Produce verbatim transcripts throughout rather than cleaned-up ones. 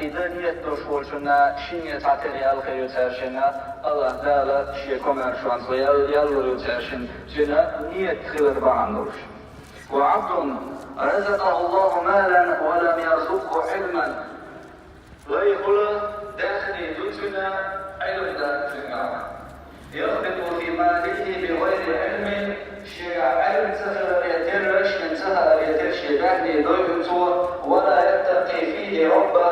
И дан ниет долуш волчунна шинне цхьатерра ял хир ю цаьршинна, АллахӀ Дала шен комаьршонца ял, ял лур ю цаьршинна, цуьнан ниет хилар бахьана долуш. وعبد رزقه الله مالا ولم يرزقه علما. Вайхула даьхни ду цуьнан, Ӏилма дац цуьнгахь. يخبط في ماله بغير علم, шегахь Ӏилма ца хиларе терра, шен ца хааре терра шен даьхни дойу цо, ولا يتقي فيه ربه,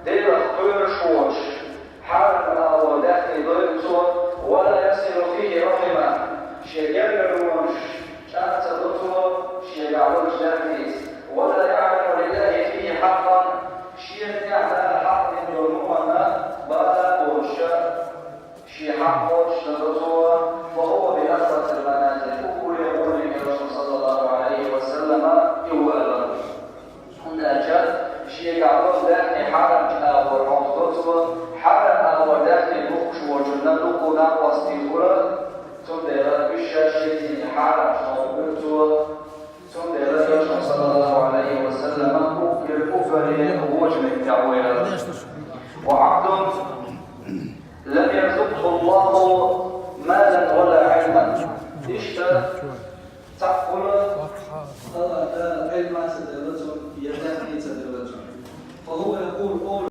Делах кхоьруш волуш, хьарам агӀор даьхни дойу цо, ولا يصل فيه رحمه, шен гергарлонаш чӀагӀ ца до цо, шегахь долчу даьхница, ولا يعلم لله فيه حقا, шена тӀехь Дала хьакъ дина долу мукъана бала а болуш, шен хьакъ кхочушдан до цо, فهو بأخبث المنازل, уггаре гӀуллакх, Элчано, саллаллаху Ӏалайхи ва саллама, и ву аьлла. ХӀунда аьлча шегахь долу даьхни хьарамчу агӀор хьовсадо цо, хьарам агӀор даьхни бухкуш волчунна дуккха накъостий хуьлу, цундела уьш шайца хьарамчу хьовсадо цо, цундела Элчано, саллаллаху Ӏалайхи ва саллама, уггар-, уггаре вочу меттехь ву аьлла. وعبد لم يرزقه الله مالا ولا علما. Иштта цхьаъ хуьлу, АллахӀ Дала Ӏилма ца делла цунна, я даьхни ца делла цунна. فهو يقول,